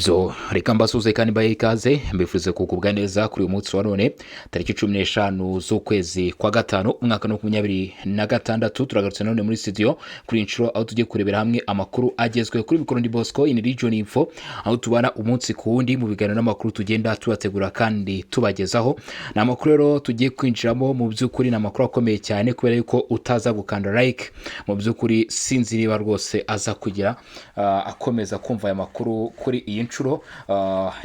Byo reka mbasuhuze kandi mbahe ikaze, mbifurize kugubwa neza kuri uyu munsi wa none, tariki 15 z'ukwezi kwa gatanu, umwaka wa 2026. Turagarutse none muri studio kuri iyi nshuro, aho tugiye kurebera hamwe amakuru agezweho. Kuri mikoro ndi Bosco in Region Info, aho tubana umunsi ku wundi mu biganiro n'amakuru tugenda tubategura kandi tubagezaho. Ni amakuru rero tugiye kwinjiramo, mu by'ukuri ni amakuru akomeye cyane, kubera yuko utaza gukanda like, mu by'ukuri sinzi niba rwose aza kugira akomeza kumva aya makuru kuri iyi nshuro.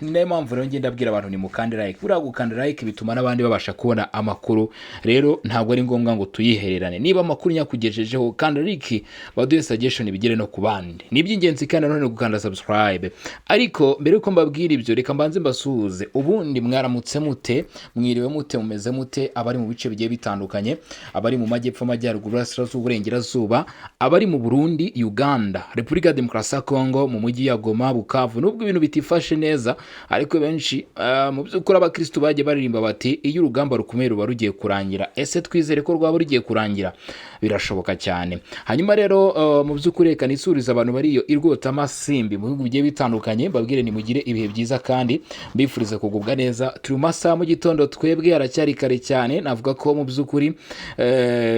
Ni nayo mpamvu rero ngenda abwira abantu ni mukande like. Buriya gukanda like bituma n'abandi babasha kubona amakuru. Rero ntabwo ari ngombwa ngo tuyihererane. Niba amakuru nyakugejejeho, kanda like, baduhe suggestion, bigere no ku bandi. Ni iby'ingenzi kandi nanone gukanda subscribe. Ariko mbere yuko mbabwira ibyo, reka mbanze mbasuhuze. Ubundi mwaramutse mute? Mwiriwe mute? Mumeze mute? Abari mu bice bigiye bitandukanye, abari mu majyepfo, amajyaruguru, burasirazuba, uburengerazuba, abari mu Burundi, Uganda, Repubulika ya Demokarasi ya Kongo, mu mujyi ya Goma, Bukavu, nubwo ibintu bitifashe neza, ariko benshi mu by'ukuri abakristu bagiye baririmba bati: "Iyo urugamba rukomeye ruba rugiye kurangira." Ese twizere ko rwaba rugiye kurangira? Birashoboka cyane. Hanyuma rero mu by'ukuri reka nisurize abantu bari iyo irwotamasimbi mu bihugu bigiye bitandukanye, mbabwire nimugire ibihe byiza kandi mbifurize kugubwa neza. Turi mu masaha mu gitondo, twebwe haracyari kare cyane. Navuga ko mu by'ukuri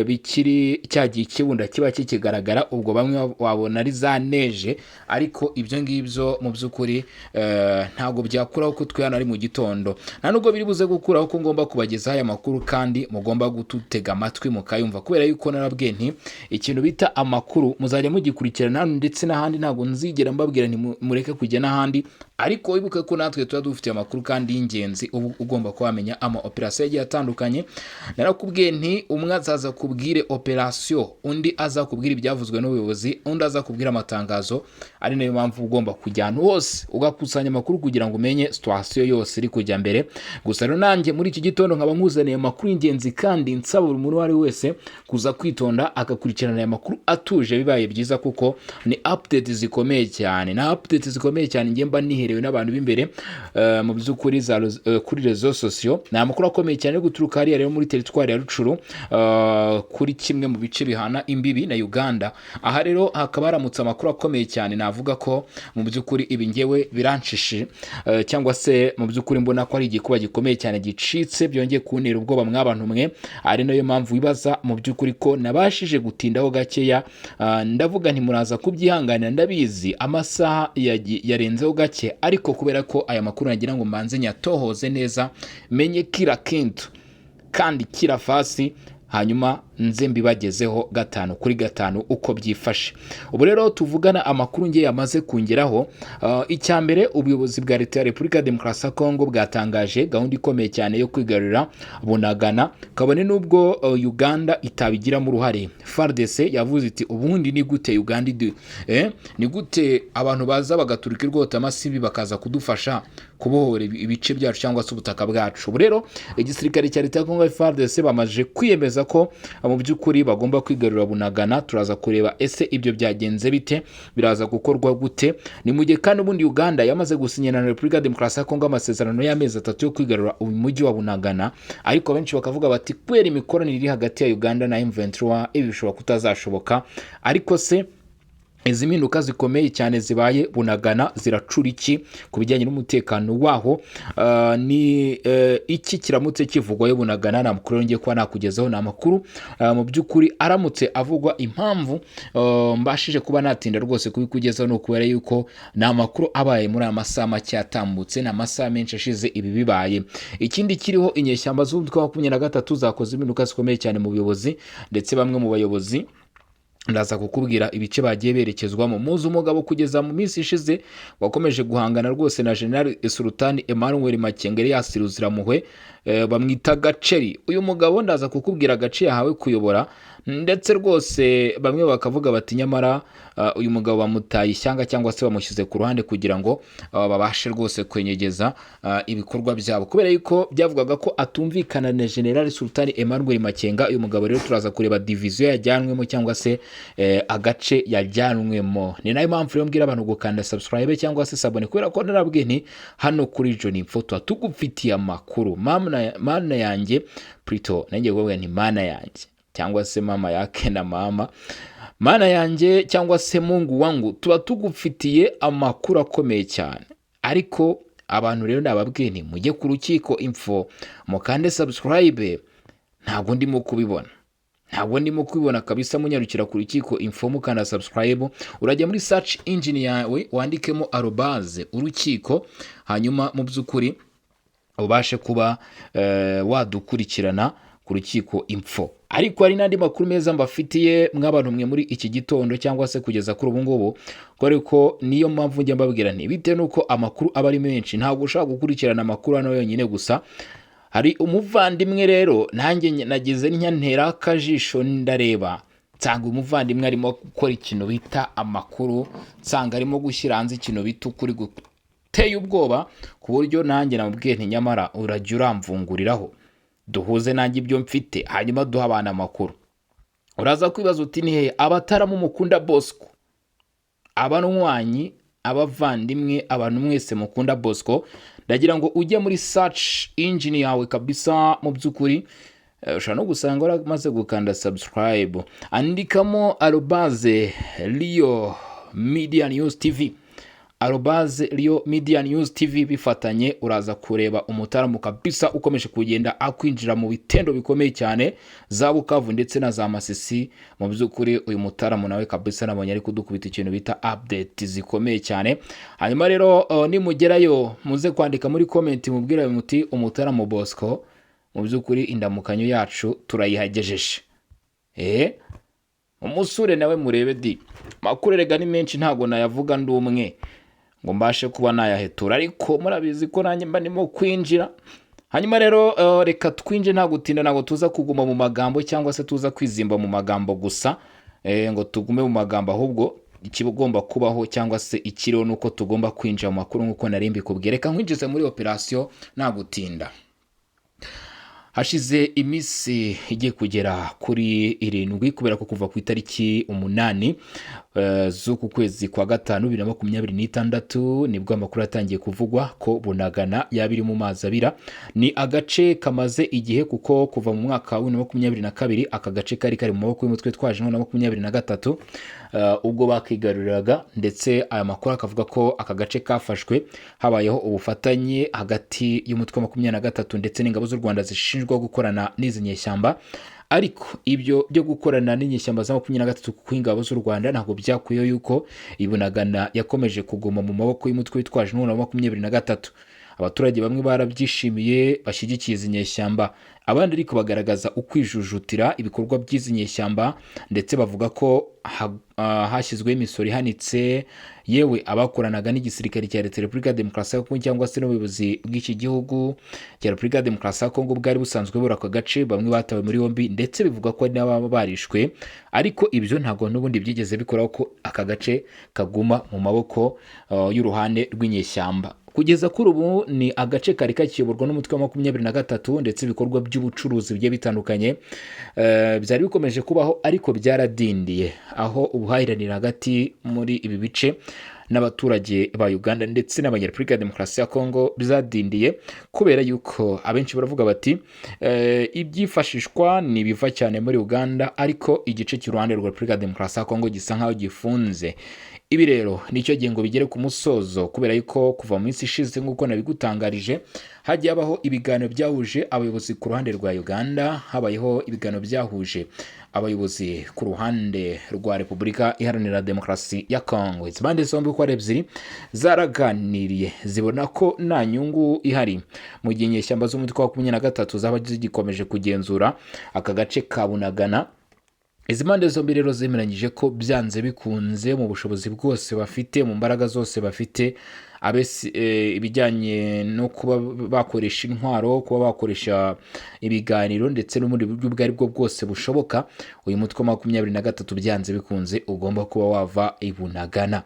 bikiri cya gihe ikibunda kiba kikigaragara, ubwo bamwe wabona ari za neje, ariko ibyo ngibyo mu by'ukuri ntabwo byakuraho ko twe hano ari mu gitondo. Nta nubwo biri buze gukuraho ko ngomba kubagezaho aya makuru kandi mugomba gututega amatwi mukayumva, kubera yuko narabwiye nti ikintu bita amakuru muzajya mugikurikirana hano ndetse n'ahandi. Ntabwo nzigera mbabwira nti mureke kujya n'ahandi, ariko wibuke ko natwe tuba dufite amakuru kandi y'ingenzi. Uba ugomba kuba wamenya ama operasiyo agiye atandukanye. Narakubwiye nti umwe azaza kubwire operasiyo, undi aza kubwira ibyavuzwe n'ubuyobozi, undi aza kubwira amatangazo. Ari nayo mpamvu ugomba kujya ahantu hose ugakusanya amakuru kugira ngo umenye situation yose iri kujya mbere. Gusa rero nanjye muri iki gitondo nkaba nkuzaniye amakuru y'ingenzi, kandi nsaba buri muntu uwo ari we wese kuza kwitonda agakurikirana aya makuru atuje, bibaye byiza, kuko ni update zikomeye cyane, ni update zikomeye cyane. Njye mba niherewe n'abantu b'imbere mu by'ukuri kuri réseaux sociaux. Ni amakuru akomeye cyane yo guturuka hariya rero muri teritwari ya Rutshuru, kuri kimwe mu bice bihana imbibi na Uganda. Aha rero hakaba haramutse amakuru akomeye cyane. Navuga ko mu by'ukuri ibi ngewe biranshishe, cyangwa se mu by'ukuri mbona ko ari igikuba gikomeye cyane gicitse, byongeye kuntera ubwoba mw'abantu mwe. Ari nayo mpamvu wibaza mu by'ukuri ko nabashije gutindaho gakeya. Ndavuga nti muraza kubyihanganira, ndabizi amasaha yarenzeho gake, ariko kubera ko aya makuru nagira ngo mbanze nyatohoze neza, menye kila kintu kandi kila fasi, hanyuma nze mbibagezeho gatanu kuri gatanu uko byifashe. Ubu rero tuvugana, amakuru ngiye yamaze kungeraho, icya mbere, ubuyobozi bwa Leta ya Repubulika ya Demokarasi ya Kongo bwatangaje gahunda ikomeye cyane yo kwigarurira Bunagana, kabone n'ubwo Uganda itabigiramo uruhare. FARDC yavuze iti: "Ubundi ni gute Uganda ni gute abantu baza bagaturika irwotamasimbi bakaza kudufasha kubohora ibice byacu cyangwa se ubutaka bwacu?" Ubu rero igisirikare cya Leta ya Kongo, FARDC, bamaze kwiyemeza ko mu by'ukuri bagomba kwigarurira Bunagana. Turaza kureba ese ibyo byagenze bite, biraza gukorwa gute? Ni mu gihe kandi ubundi Uganda yamaze gusinyana na Repubulika ya Demokarasi ya Kongo amasezerano y'amezi 3 yo kwigarura uyu mujyi wa Bunagana, ariko benshi bakavuga bati kubera imikoranire iri hagati ya Uganda na M23 ibi bishobora kutazashoboka. Ariko se izi mpinduka zikomeye cyane zibaye Bunagana ziracura iki ku bijyanye n'umutekano waho? Ni iki kiramutse kivugwayo Bunagana? Ni amakuru yongeye kuba nakugezaho, ni amakuru mu by'ukuri aramutse avugwa. Impamvu mbashije kuba natinda rwose kubikugezaho ni ukubera yuko ni amakuru abaye muri aya masaha make yatambutse, ni amasaha menshi ashize ibi bibaye. Ikindi kiriho, inyeshyamba z'umutwe wa 23 zakoze impinduka zikomeye cyane mu buyobozi, ndetse bamwe mu bayobozi ndaza kukubwira ibice bagiye berekezwamo. Muzi umugabo kugeza mu minsi ishize wakomeje guhangana rwose na General Sultani Emmanuel Makenga Elias Ruziramuhwe, bamwita Gaceri. Uyu mugabo ndaza kukubwira agace yahawe kuyobora, ndetse rwose bamwe bakavuga bati nyamara uyu mugabo bamutaye ishyanga cyangwa se bamushyize ku ruhande kugira ngo babashe rwose kwenyegeza ibikorwa byabo, kubera yuko byavugaga ko atumvikana na General Sultani Emmanuel Makenga. Uyu mugabo rero turaza kureba division yajyanwemo cyangwa se agace yajyanwemo. Ni nayo mpamvu rero mbwira abantu gukanda subscribe cyangwa se s'abonner, kubera ko narabwiye nti hano kuri John Info tuba tugufitiye amakuru. Mana yanjye, plutôt nanjye kuvuga nti mana yanjye cyangwa se mama yake na mama, mana yanjye cyangwa se Mungu wangu, tuba tugufitiye amakuru akomeye cyane. Ariko abantu rero nababwiye nti mujye ku Rukiko Info mukande subscribe. Ntabwo ndimo kubibona, ntabwo ndimo kubibona kabisa. Munyarukira ku Rukiko Info mukanda subscribe. Urajya muri search engine yawe wandikemo @urukiko, hanyuma mu by'ukuri ubashe kuba wadukurikirana ku Rukiko Info. Ariko hari n'andi makuru meza mbafitiye mw'abantu mwe muri iki gitondo cyangwa se kugeza kuri ubu ngubu, kubera ko niyo mpamvu njya mbabwira nti bitewe n'uko amakuru aba ari menshi, ntabwo ushobora gukurikirana amakuru hano yonyine gusa. Hari umuvandimwe rero nanjye nagize ntera akajisho ndareba, nsanga umuvandimwe arimo gukora ikintu bita amakuru, nsanga arimo gushyira hanze ikintu bita ukuri guteye ubwoba, ku buryo nanjye namubwiye nti nyamara urajya uramvunguriraho duhuze nanjye ibyo mfite, hanyuma duhe abana amakuru. Uraza kwibaza uti ni hehe? Abataramu mukunda Bosco, abanywanyi, abavandimwe, abantu mwese mukunda Bosco, ndagira ngo ujye muri search engine yawe kabisa. Mu by'ukuri ushobora no gusanga waramaze gukanda subscribe. Andikamo @RioMediaNewsTV, @RioMediaNewsTV bifatanye. Uraza kureba umutaramu kabisa ukomeje kugenda akwinjira mu bitendo bikomeye cyane za Bukavu ndetse na za Masisi. Mu by'ukuri uyu mutaramu nawe kabisa nabonye ari kudukubita ikintu bita update zikomeye cyane. Hanyuma rero nimugerayo muze kwandika muri comment, mubwire muti umutaramu Bosco mu by'ukuri indamukanyo yacu turayihagejeje. Umusure nawe murebe di makuru. Erega ni menshi, ntabwo nayavuga ndi umwe ngo mbashe kuba nayahetura, ariko murabizi ko nanjye mba ndimo kwinjira. Hanyuma rero reka twinjire nta gutinda. Ntabwo tuza kuguma mu magambo cyangwa se tuza kwizimba mu magambo gusa, ngo tugume mu magambo, ahubwo ikigomba kubaho cyangwa se ikiriho ni uko tugomba kwinjira mu makuru nk'uko nari mbikubwiye. Reka nkwinjize muri operasiyo nta gutinda. Hashize iminsi igiye kugera kuri 7, kubera ko kuva ku itariki 8 z'uku kwezi kwa gatanu 2026 nibwo amakuru yatangiye kuvugwa ko Bunagana yaba iri mu mazi abira. Ni agace kamaze igihe, kuko kuva mu mwaka wa 2022 aka gace kari kari mu maboko y'umutwe twaje na 23, ubwo bakigaruriraga. Ndetse aya makuru akavuga ko aka gace kafashwe habayeho ubufatanye hagati y'umutwe wa 23 ndetse n'ingabo z'u Rwanda zishinjwa gukorana n'izi nyeshyamba. Ariko ibyo byo gukorana n'inyeshyamba za 23 kuko ingabo z'u Rwanda ntabwo byakuyeho yuko Ibunagana yakomeje kuguma mu maboko y'umutwe witwaje intwaro wa 23. Abaturage bamwe barabyishimiye, bashyigikiye izi nyeshyamba, abandi ariko bagaragaza ukwijujutira ibikorwa by'izi nyeshyamba, ndetse bavuga ko hashyizweho imisoro ihanitse. Yewe abakoranaga n'igisirikare cya Leta ya Repubulika ya Demokarasi ya Kongo cyangwa se n'ubuyobozi bw'iki gihugu cya Repubulika ya Demokarasi ya Kongo bwari busanzwe buri aka gace, bamwe batawe muri yombi, ndetse bivugwa ko hari n'ababa barishwe. Ariko ibyo ntabwo n'ubundi byigeze bikoraho ko aka gace kaguma mu maboko y'uruhande rw'inyeshyamba. Kugeza kuri ubu ni agace kari kakiyoborwa n'umutwe wa 23, ndetse ibikorwa by'ubucuruzi bigiye bitandukanye byari bikomeje kubaho, ariko byaradindiye, aho ubuhahiranire hagati muri ibi bice n'abaturage ba Uganda ndetse n'Abanyarepubulika ya Demokarasi ya Kongo bizadindiye, kubera yuko abenshi baravuga bati ibyifashishwa ni ibiva cyane muri Uganda, ariko igice cy'uruhande rwa Repubulika ya Demokarasi ya Kongo gisa nkaho gifunze. Ibi rero nicyo gihe ngo bigere ku musozo, kubera yuko kuva mu minsi ishize, nk'uko nabigutangarije, hagiye habaho ibiganiro byahuje abayobozi ku ruhande rwa Uganda, habayeho ibiganiro byahuje abayobozi ku ruhande rwa Repubulika Iharanira Demokarasi ya Kongo. Izi mpande zombi uko ari ebyiri zaraganiriye, zibona ko nta nyungu ihari mu gihe inyeshyamba z'umutwe wa 23 zaba zigikomeje kugenzura aka gace ka Bunagana. Izi mpande zombi rero zemeranyije ko byanze bikunze, mu bushobozi bwose bafite, mu mbaraga zose bafite, ibijyanye no kuba bakoresha intwaro, kuba bakoresha ibiganiro ndetse n'ubundi buryo ubwo ari bwo bwose bushoboka, uyu mutwe wa 23 byanze bikunze ugomba kuba wava i Bunagana.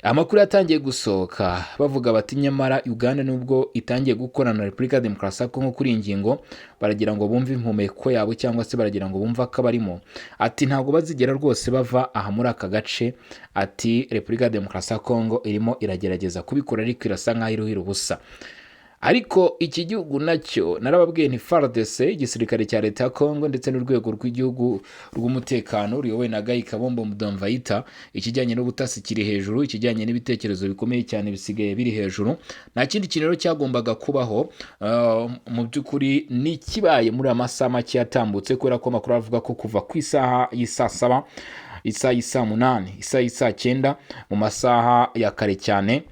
Amakuru yatangiye gusohoka bavuga bati nyamara Uganda nubwo itangiye gukorana na Repubulika ya Demokarasi ya Kongo kuri iyi ngingo, baragira ngo bumve impumeko yabo cyangwa se baragira ngo bumve akabarimo. Ati ntabwo bazigera rwose bava aha muri aka gace. Ati Repubulika ya Demokarasi ya Kongo irimo iragerageza kubikora, ariko irasa nkaho iruhira ubusa. Ariko iki gihugu nacyo narababwiye nti FARDC, igisirikare cya leta ya Congo, ndetse n'urwego rw'igihugu rw'umutekano ruyobowe na Guy Kabombo Mudomvayita, ikijyanye n'ubutasi kiri hejuru, ikijyanye n'ibitekerezo bikomeye cyane bisigaye biri hejuru. Nta kindi kintu rero cyagombaga kubaho mu by'ukuri ni ikibaye muri aya masaha make yatambutse, kubera ko amakuru avuga ko kuva ku isaha y'isaa 7, isaha y'isaa 8, isaha y'isaa 9, mu masaha ya kare cyane,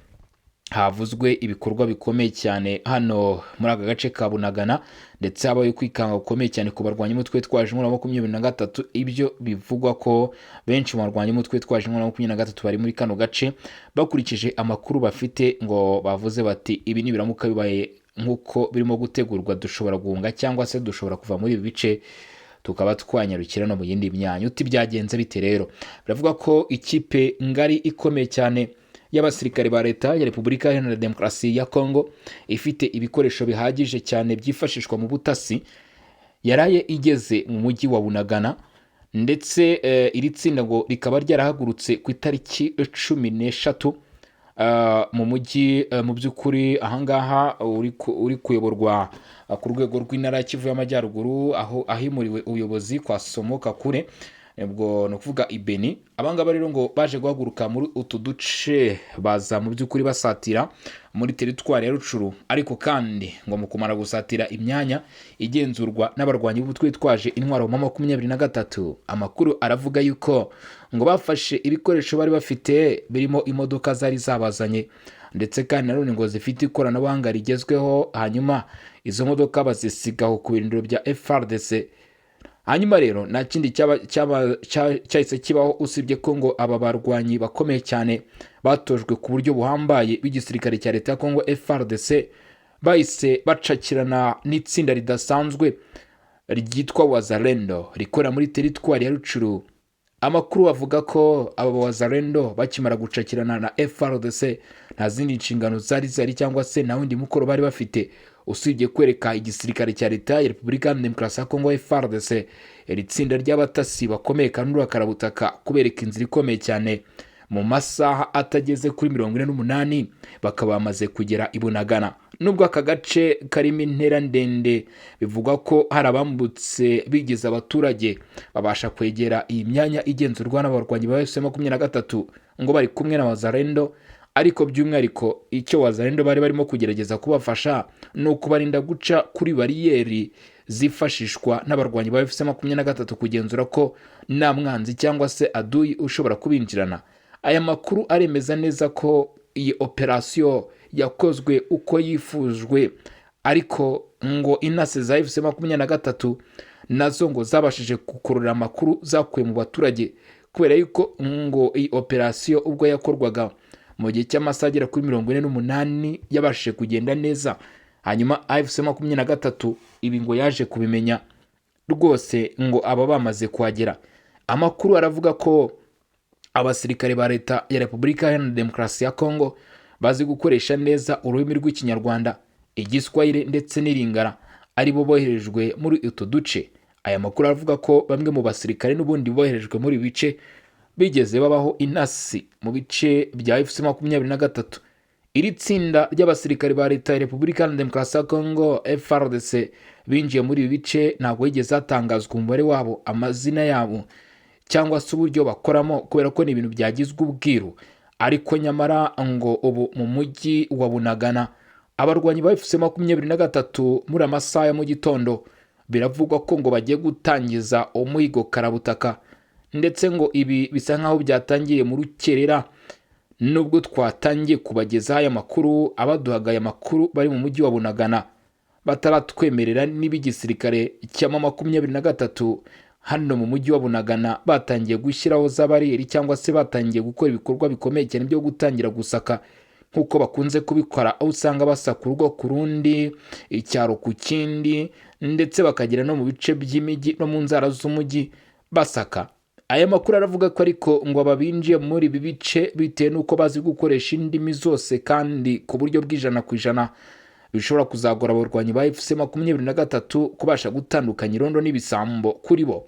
havuzwe ibikorwa bikomeye cyane hano muri aka gace ka Bunagana, ndetse habaye kwikanga gukomeye cyane ku barwanyi umutwe witwaje intwaro 23. Ibyo bivugwa ko benshi mu barwanyi umutwe witwaje intwaro 23 bari muri kano gace, bakurikije amakuru bafite, ngo bavuze bati: "Ibi nibiramuka bibaye nk'uko birimo gutegurwa, dushobora guhunga cyangwa se dushobora kuva muri ibi bice tukaba twanyarukira no mu yindi myanya." Uti: "Byagenze bite rero?" Biravuga ko ikipe ngari ikomeye cyane y'abasirikare ba leta ya Repubulika Iharanira Demokarasi ya Kongo, ifite ibikoresho bihagije cyane byifashishwa mu butasi, yaraye igeze mu mujyi wa Bunagana. Ndetse iri tsinda ngo rikaba ryarahagurutse ku itariki 13 mu mujyi mu by'ukuri ahangaha uri kuyoborwa ku rwego rw'intara ya Kivu y'Amajyaruguru, aho ahimuriwe ubuyobozi kwa Somo Kakure, ubwo ni ukuvuga i Beni. Abangaba rero ngo baje guhaguruka muri utu duce, baza mu by'ukuri basatira muri teritwari ya Rucuru. Ariko kandi ngo mu kumara gusatira imyanya igenzurwa n'abarwanyi b'umutwe witwaje intwaro mu 23, amakuru aravuga yuko ngo bafashe ibikoresho bari bafite, birimo imodoka zari zabazanye, ndetse kandi nanone ngo zifite ikoranabuhanga rigezweho. Hanyuma izo modoka bazisigaho ku birindiro bya FARDC. Hanyuma rero nta kindi cyahise kibaho usibye ko ngo aba barwanyi bakomeye cyane batojwe ku buryo buhambaye b'igisirikare cya leta ya Kongo FARDC bahise bacakirana n'itsinda ridasanzwe ryitwa Wazalendo rikorera muri teritwari ya Rucuru. Amakuru avuga ko aba Wazalendo bakimara gucakirana na FARDC, nta zindi nshingano zari zihari cyangwa se nta wundi mukoro bari bafite usibye kwereka igisirikare cya leta ya Repubulika Iharanira Demokarasi ya Kongo FARDC, iri tsinda ry'abatasi bakomeye kandi karabutaka, kubereka inzira ikomeye cyane. Mu masaha atageze kuri 48 bakaba bamaze kugera i Bunagana, nubwo aka gace karimo intera ndende. Bivugwa ko hari abambutse bigize abaturage, babasha kwegera iyi myanya igenzurwa n'abarwanyi ba M 23, ngo bari kumwe na Wazalendo. Ariko by'umwihariko icyo Wazalendo bari barimo kugerageza kubafasha ni ukubarinda guca kuri bariyeri zifashishwa n'abarwanyi ba FC 23 kugenzura ko nta mwanzi cyangwa se aduyi ushobora kubinjirana. Aya makuru aremeza neza ko iyi operasiyo yakozwe uko yifujwe, ariko ngo intasi za FC 23 nazo ngo zabashije gukurura amakuru zakuye mu baturage, kubera yuko ngo iyi operasiyo ubwo yakorwaga mu gihe cy'amasaha agera kuri 48 yabashije kugenda neza. Hanyuma AFC 23 ibi ngo yaje kubimenya rwose ngo aba bamaze kuhagera. Amakuru aravuga ko abasirikare ba leta ya Repubulika Iharanira Demokarasi ya Kongo bazi gukoresha neza ururimi rw'Ikinyarwanda, Igiswahili ndetse n'Iringara aribo boherejwe muri utu duce. Aya makuru avuga ko bamwe mu basirikare n'ubundi boherejwe muri ibi bice bigeze babaho intasi mu bice bya FC 23. Iri tsinda ry'abasirikare ba leta ya Repubulika Iharanira Demokarasi ya Kongo FARDC binjiye muri ibi bice, ntabwo higeze hatangazwa umubare wabo, amazina yabo cyangwa se uburyo bakoramo, kubera ko ni ibintu byagizwe ubwiru. Ariko nyamara ngo ubu mu mujyi wa Bunagana abarwanyi ba FC 23 muri amasaha ya mu gitondo biravugwa ko ngo bagiye gutangiza umuhigo karabutaka, ndetse ngo ibi bisa nkaho byatangiye mu rukerera. Nubwo twatangiye kubagezaho aya makuru, abaduhaga aya makuru bari mu mujyi wa Bunagana bataratwemerera niba igisirikare cya 23 hano mu mujyi wa Bunagana batangiye gushyiraho za bariyeri cyangwa se batangiye gukora ibikorwa bikomeye cyane byo gutangira gusaka nk'uko bakunze kubikora, aho usanga basaka urugo ku rundi, icyaro ku kindi, ndetse bakagera no mu bice by'imijyi no mu nzara z'umujyi basaka. Aya makuru aravuga ko ariko ngo aba binjiye muri ibi bice, bitewe n'uko bazi gukoresha indimi zose kandi ku buryo bw'100%, bishobora kuzagora abarwanyi ba FC 23 kubasha gutandukanya irondo n'ibisambo kuri bo.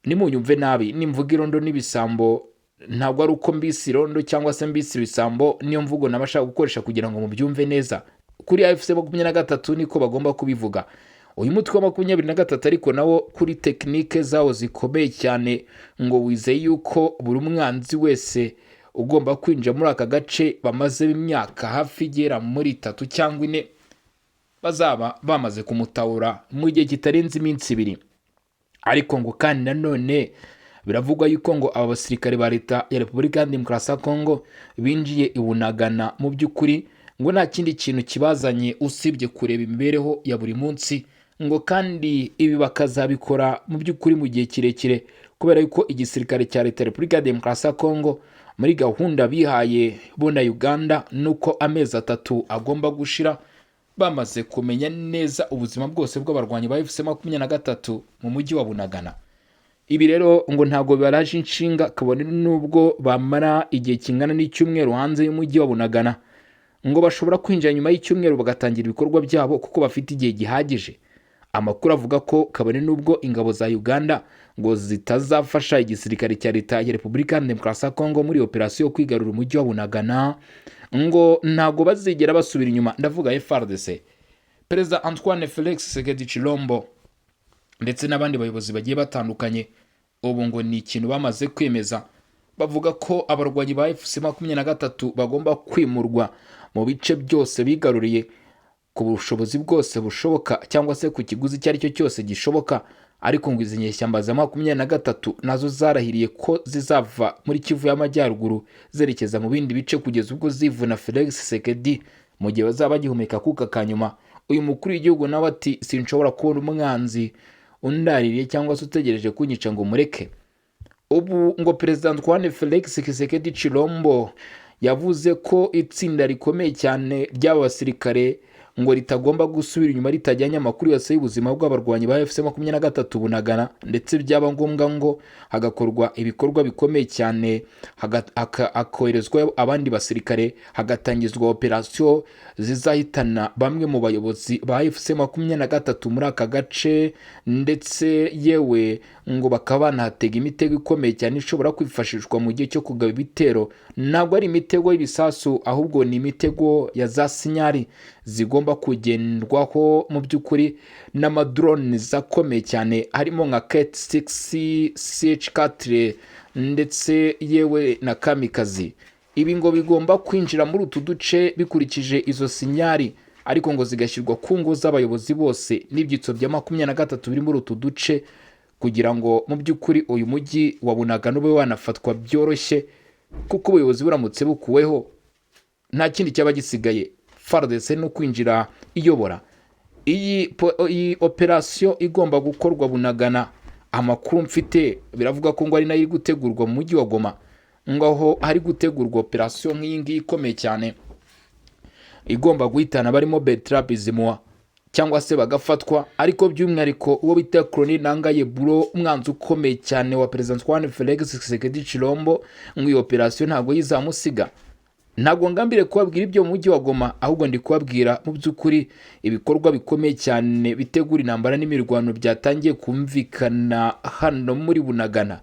Nimunyumve nabi, nimvuga irondo n'ibisambo, ntabwo ari uko mbise irondo cyangwa se mbise ibisambo. Niyo mvugo nabashaka gukoresha kugira ngo mubyumve neza. Kuri AFC 23 niko bagomba kubivuga. Uyu mutwe wa 23 ariko nawo, kuri tekinike zawo zikomeye cyane, ngo wizeye yuko buri mwanzi wese ugomba kwinjira muri aka gace bamazemo imyaka hafi igera muri 3 cyangwa 4, bazaba bamaze kumutahura mu gihe kitarenze iminsi 2. Ariko ngo kandi nanone biravugwa yuko ngo aba basirikare ba Leta ya Repubulika ya Demokarasi ya Kongo binjiye i Bunagana, mu by'ukuri ngo nta kindi kintu kibazanye usibye kureba imibereho ya buri munsi, ngo kandi ibi bakazabikora mu by'ukuri mu gihe kirekire, kubera yuko igisirikare cya Leta ya Repubulika ya Demokarasi ya Kongo muri gahunda bihaye bo na Uganda nuko amezi 3 agomba gushira bamaze kumenya neza ubuzima bwose bw'abarwanyi ba AFC 23 mu mujyi wa Bunagana. Ibi rero ngo ntabwo bibaraje inshinga, kabone n'ubwo bamara igihe kingana n'icyumweru hanze y'umujyi wa Bunagana. Ngo bashobora kwinjira nyuma y'icyumweru bagatangira ibikorwa byabo kuko bafite igihe gihagije. Amakuru avuga ko kabone n'ubwo ingabo za Uganda ngo zitazafasha igisirikare cya Leta ya Repubulika ya Demokarasi ya Kongo muri operasiyo yo kwigarura umujyi wa Bunagana, ngo ntabwo bazigera basubira inyuma, ndavuga FARDC. Perezida Antoine Felix Tshisekedi Tshilombo ndetse n'abandi bayobozi bagiye batandukanye ubu ngo ni ikintu bamaze kwemeza, bavuga ko abarwanyi ba AFC 23 bagomba kwimurwa mu bice byose bigaruriye ku bushobozi bwose bushoboka, cyangwa se ku kiguzi icyo ari cyo cyose gishoboka. Ariko ngo izi nyeshyamba za 23 nazo zarahiriye ko zizava muri Kivu y'Amajyaruguru zerekeza mu bindi bice kugeza ubwo zivuna Felix Tshisekedi mu gihe bazaba bagihumeka akuka ka nyuma. Uyu mukuru w'igihugu nawe ati: "Sinshobora kubona umwanzi undaririye cyangwa se utegereje kunyica ngo mureke." Ubu ngo Perezida Antoine Felix Tshisekedi Tshilombo yavuze ko itsinda rikomeye cyane ry'aba basirikare ngo ritagomba gusubira inyuma ritajyanye amakuru yose y'ubuzima bw'abarwanyi ba AFC 23 Bunagana, ndetse byaba ngombwa ngo hagakorwa ibikorwa bikomeye cyane, hakoherezwa abandi basirikare, hagatangizwa operasiyo zizahitana bamwe mu bayobozi ba AFC 23 muri aka gace, ndetse yewe ngo bakaba banahatega imitego ikomeye cyane ishobora kwifashishwa mu gihe cyo kugaba ibitero. Ntabwo ari imitego y'ibisasu, ahubwo ni imitego ya za signal zigomba kugendwaho mu by'ukuri n'amadrone akomeye cyane, harimo nka Ket 6, CH4 ndetse yewe na Kamikaze. Ibi ngo bigomba kwinjira muri utu duce bikurikije izo signal, ariko ngo zigashyirwa ku ngo z'abayobozi bose n'ibyitso bya 23 biri muri utu duce, kugira ngo mu by'ukuri uyu mujyi wa Bunagana ube wanafatwa byoroshye, kuko ubuyobozi buramutse bukuweho nta kindi cyaba gisigaye, FARDC no kwinjira iyobora. Iyi operasiyo igomba gukorwa Bunagana, amakuru mfite biravuga ko ngo ari nayo iri gutegurwa mu mujyi wa Goma, ngo aho hari gutegurwa operasiyo nk'iyi ngiyi ikomeye cyane igomba guhitana barimo Bertrand Bisimwa cyangwa se bagafatwa, ariko by'umwihariko uwo bita Corneille Nangaa Yobeluo, umwanzi ukomeye cyane wa Perezida Antoine Felix Tshisekedi Tshilombo, ngo iyi operasiyo ntabwo yizamusiga. Ntabwo ngambiriye kubabwira ibyo mu mujyi wa Goma, ahubwo ndi kubabwira mu by'ukuri ibikorwa bikomeye cyane bitegura intambara n'imirwano byatangiye kumvikana hano muri Bunagana.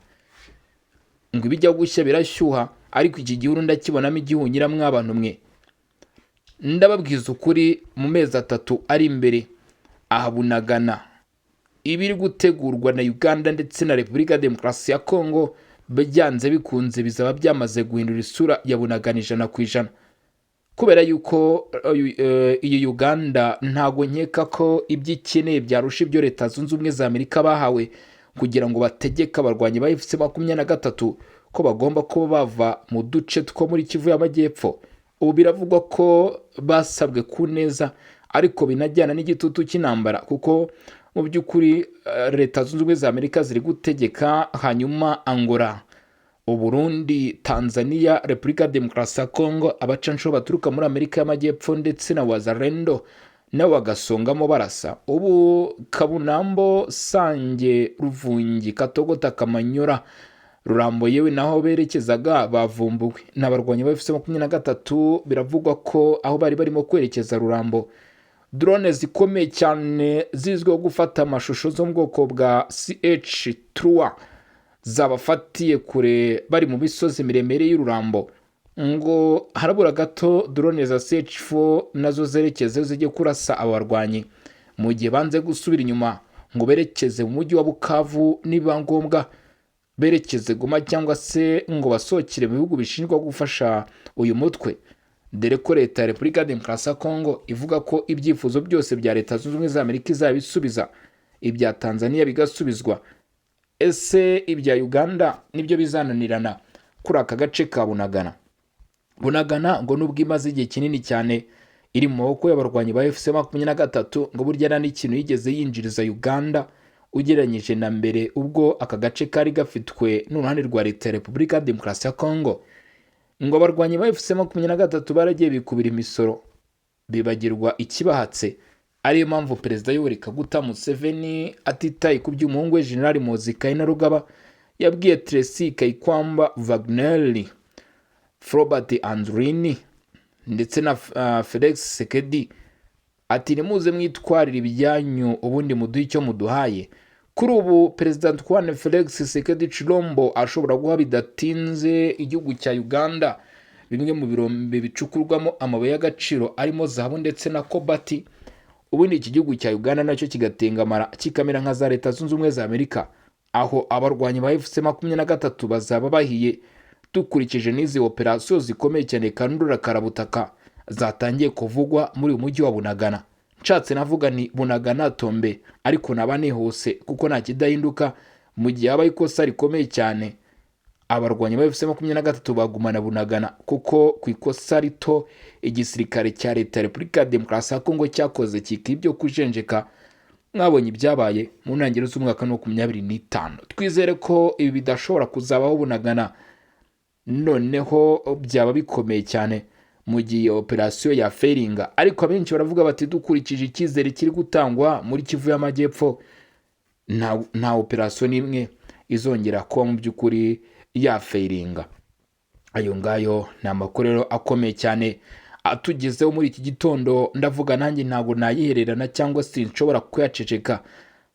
Ngo ibijya gushya birashyuha, ariko iki gihuru ndakibonamo igihunyira. Mw'abantu mwe, ndababwiza ukuri, mu mezi 3 ari imbere aha Bunagana, ibiri gutegurwa na Uganda ndetse na Repubulika ya Demokarasi ya Kongo byanze bikunze bizaba byamaze guhindura isura ya Bunagana 100%, kubera yuko iyi Uganda ntago nkeka ko ibyo ikeneye byarusha ibyo Leta Zunze Ubumwe za Amerika bahawe kugira ngo bategeke abarwanyi ba AFC 23 ko bagomba kuba bava mu duce two muri Kivu y'Amajyepfo. Ubu biravugwa ko basabwe ku neza, ariko binajyana n'igitutu cy'intambara, kuko mu by'ukuri Leta Zunze Ubumwe za Amerika ziri gutegeka, hanyuma Angola, Uburundi, Tanzania, Repubulika ya Demokarasi ya Kongo, abacanshuro baturuka muri Amerika y'Amajyepfo ndetse na Wazalendo nabo bagasongamo barasa. Ubu Kabunambo, Sange, Ruvungi, Katogota, Kamanyora, Rurambo yewe naho berekezaga bavumbuwe n'abarwanyi ba AFC 23. Biravugwa ko aho bari barimo kwerekeza Rurambo, drone zikomeye cyane zizwiho gufata amashusho zo mu bwoko bwa CH3 zabafatiye kure bari mu misozi miremire y'Ururambo. Ngo harabura gato drone za CH4 nazo zerekeze zijye kurasa aba barwanyi mu gihe banze gusubira inyuma ngo berekeze mu mujyi wa Bukavu, nibiba ngombwa berekeze Goma, cyangwa se ngo basohokere mu bihugu bishinjwa gufasha uyu mutwe, dore ko leta ya Repubulika ya Demokarasi ya Kongo ivuga ko ibyifuzo byose bya Leta Zunze Ubumwe za Amerika izabisubiza, ibya Tanzania bigasubizwa. Ese ibya Uganda nibyo bizananirana kuri aka gace ka Bunagana? Bunagana ngo nubwo imaze igihe kinini cyane iri mu maboko y'abarwanyi ba AFC 23, ngo burya nta n'ikintu yigeze yinjiriza Uganda ugereranyije na mbere ubwo aka gace kari gafitwe n'uruhande rwa leta ya Repubulika ya Demokarasi ya Kongo. Ngo abarwanyi ba AFC 23 baragiye bikubira imisoro, bibagirwa ikibahatse, ariyo mpamvu Perezida Yoweri Kaguta Museveni atitaye ku by'umuhungu we General Muhoozi Kainerugaba yabwiye Tracy Kayikwamba Wagner, Frobert Andrini ndetse na Felix Tshisekedi, ati: "Nimuze mwitwarire ibyanyu, ubundi muduhe icyo muduhaye." Kuri ubu Perezida Antoine Felix Tshisekedi Tshilombo ashobora guha bidatinze igihugu cya Uganda bimwe mu birombe bicukurwamo amabuye y'agaciro arimo zahabu ndetse na kobati, ubundi iki gihugu cya Uganda nacyo kigatengamara, kikamera nka za Leta Zunze Ubumwe za Amerika. Aho abarwanyi ba AFC 23 bazaba bahiye, dukurikije n'izi operasiyo zikomeye cyane kandura karabutaka zatangiye kuvugwa muri uyu mujyi wa Bunagana. Nshatse navuga ni Bunagana tombe, ariko naba nihuse kuko nta kidahinduka. Mu gihe habaye ikosa rikomeye cyane, abarwanyi ba AFC 23 bagumana Bunagana, kuko ku ikosa rito igisirikare cya leta ya Repubulika ya Demokarasi ya Kongo cyakoze kika ibyo kujenjeka, mwabonye ibyabaye mu ntangiriro z'umwaka wa 2025. Twizere ko ibi bidashobora kuzabaho Bunagana, noneho byaba bikomeye cyane mu gihe operasiyo ya failinga. Ariko abenshi baravuga bati: "Dukurikije icyizere kiri gutangwa muri Kivu y'Amajyepfo, nta operasiyo n'imwe izongera kuba mu by'ukuri yafailinga." Ayo ngayo ni amakuru rero akomeye cyane atugezeho muri iki gitondo. Ndavuga nanjye ntabwo nayihererana cyangwa se nshobora kuyaceceka,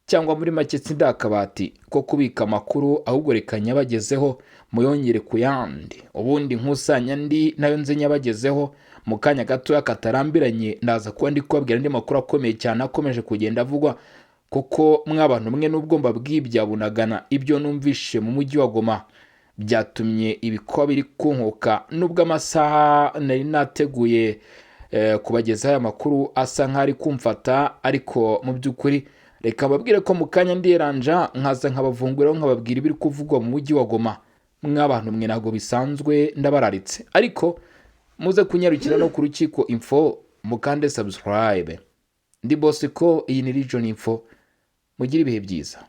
cyangwa muri make si akabati ko kubika amakuru, ahubwo reka nyabagezeho muyongere ku yandi, ubundi nkusanya andi nayo nze nyabagezeho mu kanya gatoya katarambiranye. Ndaza kuba ndi kubabwira andi makuru akomeye cyane akomeje kugenda avugwa, kuko mw'abantu mwe, nubwo mbabwiye ibya Bunagana, ibyo numvishe mu mujyi wa Goma byatumye ibikoba biri kunkuka. Nubwo amasaha nari nateguye kubagezaho aya makuru asa nk'ari kumfata, ariko mu by'ukuri reka mbabwire ko mu kanya ndiyeranja nkaza nkabavunguraho, nkababwira ibiri kuvugwa mu mujyi wa Goma. Mw'abantu mwe, ntabwo bisanzwe, ndabararitse, ariko muze kunyarukira no ku Rukiko Info mukande subscribe. Ndi Bosco, iyi ni Region Info. Mugire ibihe byiza.